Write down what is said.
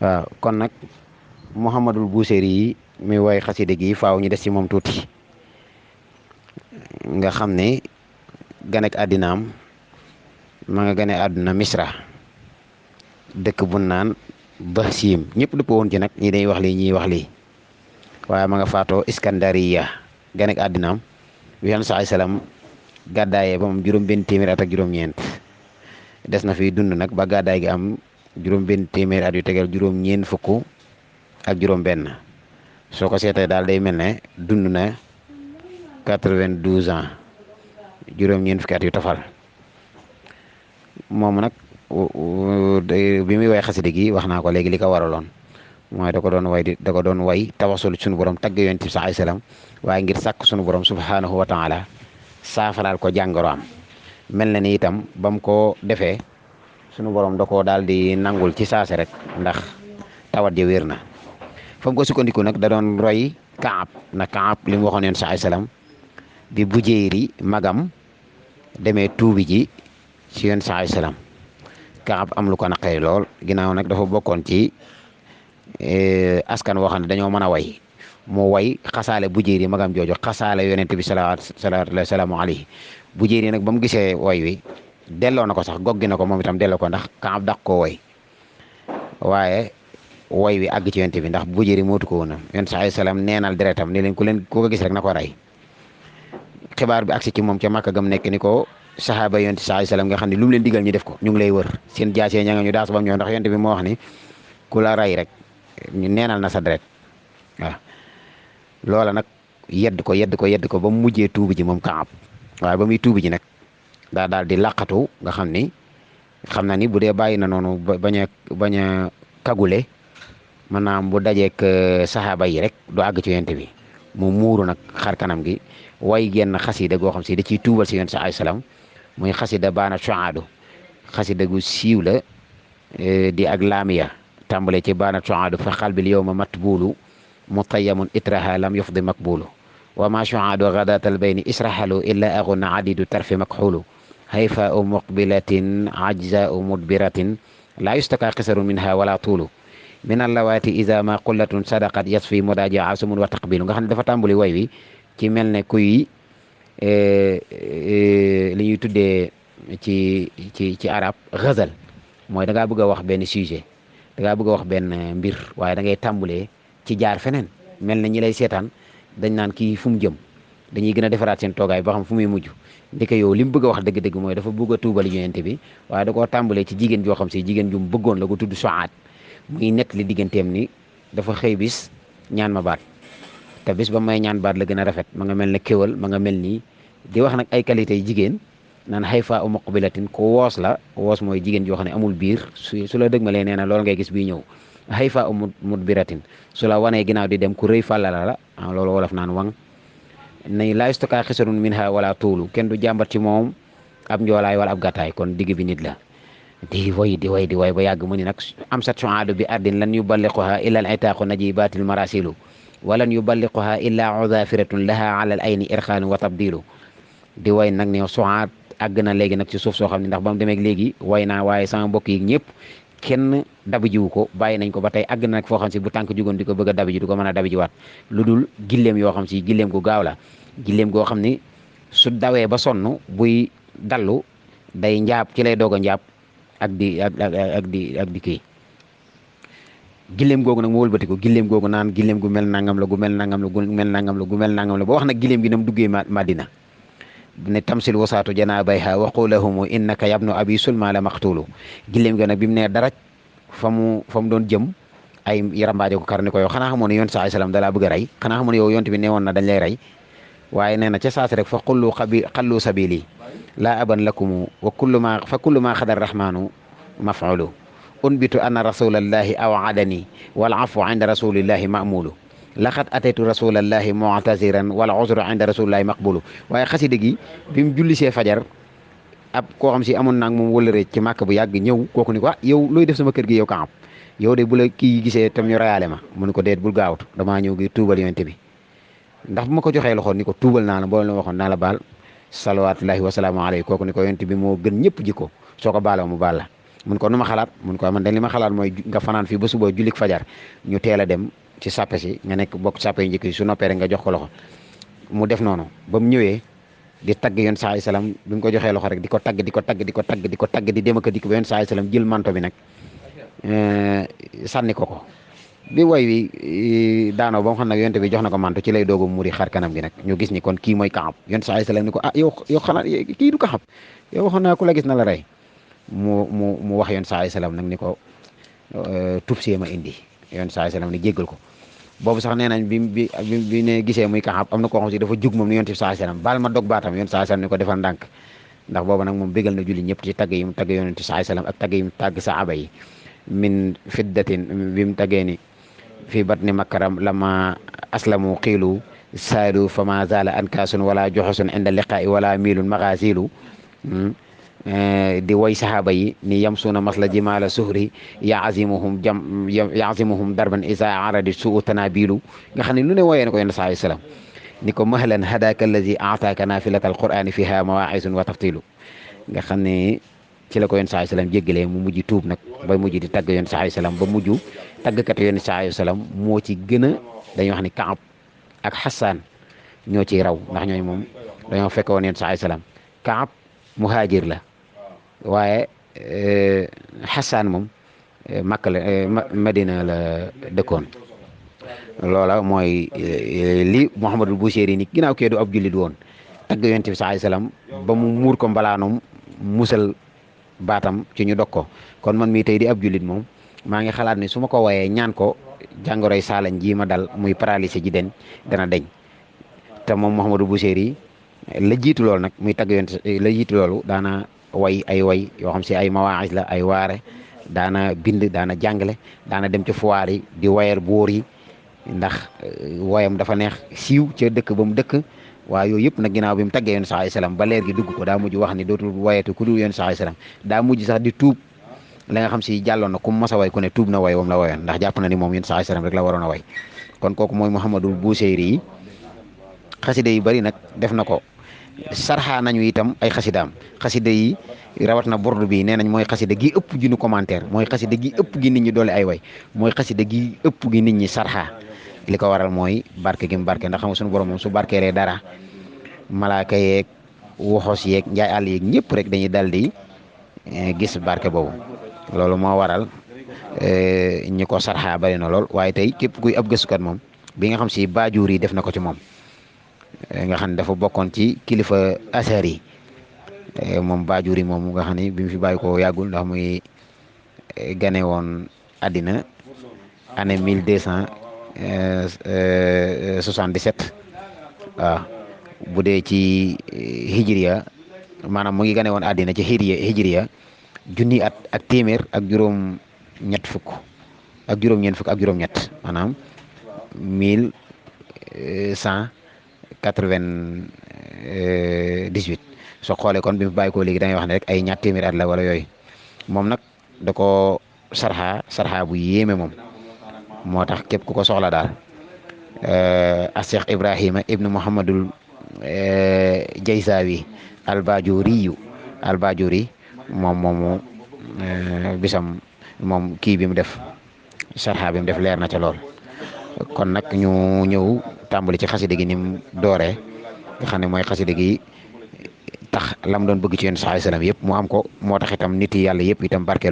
waaw kon nag Muhammadul Busiri yi mi woy xasida gi faaw ñu des ci moom tuuti nga xam ne ganek àddinaam ma nga gane àdduna Misra dëkk bu naan Bahsiim ñëpp dëppoo woon ci nag ñi dañuy wax lii ñiy wax lii waaye ma nga faatoo Iskandariya ganek àddinaam bi Yonent saa salaam gàddaayee ba moom juróom benn téeméer at ak juróom-ñeent des na fi dund nag ba gàddaay gi am juróom benn téeméer at yu tegal juróom-ñeent fukk ak juróom benn soo ko seetee daal day mel ne dund na 92 ans juróom-ñeent fukki at yu tofal moom nag bi muy way xasida gi wax naa ko léegi li ko waraloon mooy da ko doon way da ko doon way tawasul suñu borom tagg yonent bi sallallahu alayhi wasallam waaye ngir sàkk suñu borom subhanahu wa taala saafaraal ko jàngoro am mel na ni itam ba mu ko defee suñu borom da koo daal di nangul ci saase rek ndax tawat ja wér na fa mu ko sukkandiku nag da doon roy Kaab na Kaab li mu waxoon yonent sallallahu alayhi wasallam bi Bujayri magam demee tuubi ji ci yonent sallallahu alayhi wasallam Kaab am lu ko naqari lool ginnaaw nag dafa bokkoon ci askan woo xam ne dañoo mën a way mu way xasaale Bujayri magam jooju xasaale yonent bi sallallahu alayhi Bujayri nag ba mu gisee way wi delloo na ko sax goggi na ko moom itam delloo ko ndax Kaab daq koo way waaye way wi àgg ci yonent bi ndax Bujayri mootu ko woon yonent sallallahu alayhi wasallam neenal deretam ni leen ku ko gis rek na ko rey xibaar bi agsi ci moom ca Makka gam nekk ni ko saxaaba yonent sallallahu alayhi wasallam nga xam ne lu mu leen digal ñu def ko ñu ngi lay wër seen jaasee ña nga ñu daas bam ñëw ndax yonent bi moo wax ni ku la rey rek ñu neenal na sa deret waaw loola nag yedd ko ba mu mujjee tuubi ji moom Kaab waaye ba muy tuubi ji nag daa daal di laqatu nga xam na ni bu dee bàyyi na noonu bañ a kagule maanaam bu dajeek saxaaba yi rek du àgg ci yonent bi mu muuru nag xar kanam gi way genn xasida goo xam si da ciy tuubal si yonent sa ay salaam muy xasida baana coaadu xasida gu siiw la di ak laamiya tàmbale ci baana coaadu fa xalbil yowma matbulu mutayamun itraha lam yufdi makbulu wa ma coaadu gadatal bayni israhalu illa aguna adidu tarfi makxulu hayfa u muqbilatin ajza u mudbiratin la yustaka xisarun minha wala tuulu min allawaati iza ma qullatun sadaqat yasfi mudaja asumun wa taqbilu nga xam ne dafa tàmbali way wi ci mel ne kuy li ñuy tuddee ci arab ghazal mooy da ngaa bëgg a wax benn sujet da ngaa bëgg a wax benn mbir waaye da ngay tàmbalee ci jaar feneen mel na ñi lay seetaan dañ naan kii fu mu jëm dañuy gën a defaraat seen toogaay ba xam fu muy mujj ndeke yow li mu bëgg a wax dëgg-dëgg mooy dafa bëgg a tuubal yonent bi waaye da koo tàmbalee ci jigéen joo xam si jigéen ju mu bëggoon la ko tudd Suaad muy nett li digganteem ni dafa xëy bis ñaan ma baat te bis ba may ñaan baat la gën a rafet ma nga mel ne kéwal ma nga mel nii di wax nag ay qualité yi jigéen naan hayfa u muqbilatin ko woos la woos mooy jigéen joo xam ne amul biir su la dëgmalee nee na loolu ngay gis bii ñëw hayfa u mudbiratin su la wanee ginnaaw di dem ku rëy fàllala la loolu wolof naan wang nay laa yustakaa xisarun minha wala tuulu kenn du jàmbat ci moom ab njoolaay wala ab gàttaay kon digg bi nit la di way ba yàgg mu ni nag am sat suaadu bi ardin lan yuballiquha illa al itaaqu najibatil marasilu walan yuballiquha illa udafiratun laha ala al ayni irxaanu wa tabdilu di way nag ne suaad àgg na léegi nag ci suuf soo xam ne ndax ba mu demee léegi way naa waaye sama mbokk yi ñëpp kenn dabi jiwu ko bàyyi nañ ko ba tey àgg na nag foo xam si bu tànk jugoon di ko bëgg a dabi ji du ko mën a dabi ji waat lu dul gilleem yoo xam si gilleem gu gaaw la gilleem goo xam ni su dawee ba sonn buy dallu day njaab ci lay doog a njaab ak di kii gilleem googu nag mu wëlbati ko gilleem googu naan gilleem gu mel nangam la gu mel nangam la gu mel nangam la gu mel nangam la ba wax nag gilleem gi nam duggee Madina ne tamsil wasaatu janaabayha wa qulahumu innaka yabnu abi sulma la maqtulu gilleem gi nag bi mu nee daraj fa mu doon jëm ay yarambaaje ko kar ni ko yow xanaa xamoon ne yonent sallallahu alayhi wasallam dalaa bëgg a rey xanaa xamoon ne yow yonent bi nee woon na dañ lay rey waaye nee na ca saasi rek fa xallu sabili laa aban lakumu wa kullu ma xadar rahmanu maf'ulu unbitu anna rasulallahi awadani wal afu inda rasulillahi ma'mulu laqad ataytu rasulallahi mu'taziran wal uzru inda rasulillahi maqbulu waaye xasida gi bi mu jullisee fajar ab koo xam si amoon naag moom wëlëree ci màkk bu yàgg ñëw kooku ni ko yow looy def sama kër gi yow Kaab yow de bu la kii gisee tam ñu reyaale ma mu ni ko déet bul gaawatu damaa ñëw ngir tuubal yonent bi ndax bu ma ko joxee loxo ni ko tuubal naa la boo la waxoon naa la baal salawaatullahi wasalaamu alayhi kooku ni ko yonent bi moo gën ñëpp jikko soo ko baaloo mu baal la mun ko nu ma xalaat mun ko man de li ma xalaat mooy nga fanaan fii ba suba jullik fajar ñu teel a dem ci sàppe si nga nekk bokk sàppe yi njëkk yi su noppee rek nga jox ko loxo mu def noonu ba mu ñëwee di tagg yoon saa salaam bi mu ko joxee loxo rek di ko tagg di ko tagg di ko tagg di ko tagg di dem ak a dikk ba yoon saa salaam jël manto bi nag sànni ko ko bi woy wi daanoo ba mu xam nag yonte bi jox na ko manto ci lay doogu muri xar kanam gi nag ñu gis ni kon kii mooy Kaab yoon saa salaam ni ko yow xanaa kii du Kaab yow waxoon naa ku la gis na la rey mu wax yoon saa salaam nag ni ko tub see ma indi yoon saa salaam ni jéggal ko boobu sax nee nañ bi ne gisee muy Kaab am na koo xam si dafa jug moom ni yonent bi saa salaam baal ma dog baatam yoon saa salaam ni ko defal ndànk ndax boobu nag moom bégal na julli ñëpp ci tagg yi mu tagg yonent bi saa salaam ak tagg yi mu tagg saaba yi min fiddatin bi mu taggee ni fii batni makkaram lama aslamu xiilu saadu fama zala ankaasun wala joxosun inda liqaa'i wala miilun maxaasilu di woy sahaaba yi ni yamsuuna masla jimaala suhri yazimuhum darban isa aradi suu tanabilu nga xam ne lu ne woyee na ko yonent saa sallam ni ko mahlan hadaka allazi aataaka nafilata alqurani fiha mawaisun wa taftilu nga xam ne ci la ko yonent saa sallam jéggalee mu mujj tuub nag ba mujj di tagg yonent saa sallam ba mujj taggkat yonent saa sallam moo ci gën a dañuy wax ni Kaab ak Xasaan ñoo ciy raw ndax ñooñu moom dañoo fekk woon yonent saa sallam Kaab muhaajir la waaye Xasaan moom Makka la Madina la dëkkoon loola mooy li Muhammadul Busiri ni ginnaaw kee du ab jullit woon tagg yonent bi saa sallam ba mu muur ko mbalaanum musal baatam ci ñu dog ko kon man mii tey di ab jullit moom maa ngi xalaat ni su ma ko woyee ñaan ko jàngoroy saalañ ji ma dal muy paralysé ji dana deñ te moom Muhammadul Busiri la jiitu loolu nag muy tagg yonent la jiitu loolu daana way ay way yoo xam si ay mawaais la ay waare daana bind daana jàngale daana dem ci foire yi di wayal buur yi ndax woyam dafa neex siiw ca dëkk ba mu dëkk waaye yooyu yëpp nag ginnaaw bi mu taggee yoon saa salaam ba leer gi dugg ko daa mujj wax ni dootul wayatu ku dul yoon saa salaam daa mujj sax di tuub la nga xam si jàlloon na ku mos a way ku ne tuub na way wam la wayoon ndax jàpp na ni moom yoon saa salaam rek la waroon a way kon kooku mooy Muhammadul Busiri yi xasida yi bari nag def na ko sarxaa nañu itam ay xasidaam xasida yi rawat na bordu bi nee nañ mooy xasida gi ëpp gi nu commentaire mooy xasida gi ëpp gi nit ñi doole ay way mooy xasida gi ëpp gi nit ñi sarxaa li ko waral mooy barke gi mu barke ndax xam nga suñu borom moom su barkeelee dara malaaka yeeg woxos yeeg njaay àll yeeg ñëpp rek dañuy dal di gis barke boobu loolu moo waral ñi ko sarxaa bari na lool waaye tey képp kuy ab gëstukat moom bi nga xam si baajuur yi def na ko ci moom nga xam ne dafa bokkoon ci kilifa asar yi moom baajuur yi moom nga xam ne bi mu fi bàyyi ko yàggul ndax muy gane woon àddina année 1277 waaw bu dee ci hijriya maanaam mu ngi gane woon àddina ci hijriya junni at ak téeméer ak juróom-ñett fukk ak juróom-ñeent fukk ak juróom-ñett maanaam 1198 soo xoolee kon bi mu bàyyi ko léegi da ngay wax ne rek ay ñaar téeméer at la wala yooyu moom nag da ko sarxa bu yéeme moom moo tax képp ku ko soxla daal a Cheikh Ibrahima ibnu Muhammadul Jaysawi albajuri moom moomu bisam moom kii bi mu def sarxa bi mu def leer na ca lool kon nag ñu ñëw tàmbali ci xasida gi ni mu dooree nga xam ne mooy xasida gi tax lam doon bëgg ci yonent sallallahu alayhi wasallam yëpp mu am ko moo tax itam nit yi yàlla yëpp itam barke